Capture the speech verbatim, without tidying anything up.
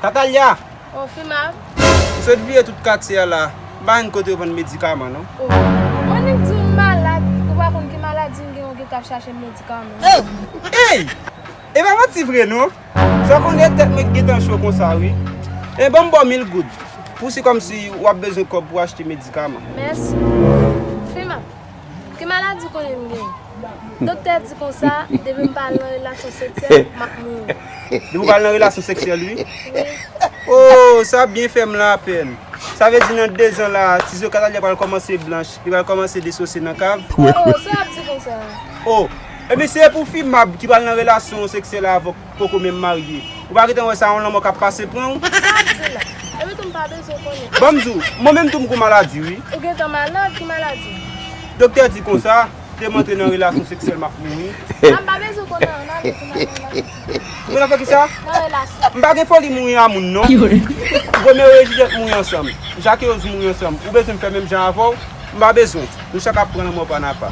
Katalya! Oh, Fimab. M sot vire tout katye a la. M pa jwenn kote yo vann medikaman, non. Oh, mwen di w m malad, ou pa konn ki maladi m gen, ou gentan ap chache m medikaman. Ey! E pa manti vre, non. Sa w konnen tèt mwen gentan cho konsa, wi. E ban m ba w mil goud. Pou si kòmsi w ap bezwen kòb pou achte medikaman. Mèsi. Fimab. Ki maladi w konnen m gen? Doktè di konsa, depi m pa al nan relasyon seksyèl, m ap mouri. Depi w pa al nan relasyon seksyèl, wi. Wi. Oh, sa byen fè m lapèn. Sa vle di nan de zan la, ti zye Katalya pral kòmanse blanch, li pral kòmanse desose nan kav. Oh, sa w ap di konsa? Oh, epi se pou Fimab ki pral nan relasyon seksyèl avè w poko menm marye. Ou pa gentan wè sa yon lanmò k ap pase pran w? Sa w ap di la? Epi tou m pa bezwen konnen. Ban m di w, mwen menm tou m gon maladi, wi. Ou gentan malad? Ki maladi? Doktè di konsa, depi m antre nan relasyon seksyèl, m ap mouri. A, m pa bezwen konnen, ann ale, ann ale, ann ale. Ou konn fè kisa? Nan relasyon. M pa gen foli mouri a moun, non. Romeo e Juliet mouri ansanm. Jacques e Rose mouri ansanm. Ou bezwen m fè menm jan avè w? M pa bezwen. Nou chak ap pran lanmò pa n apa.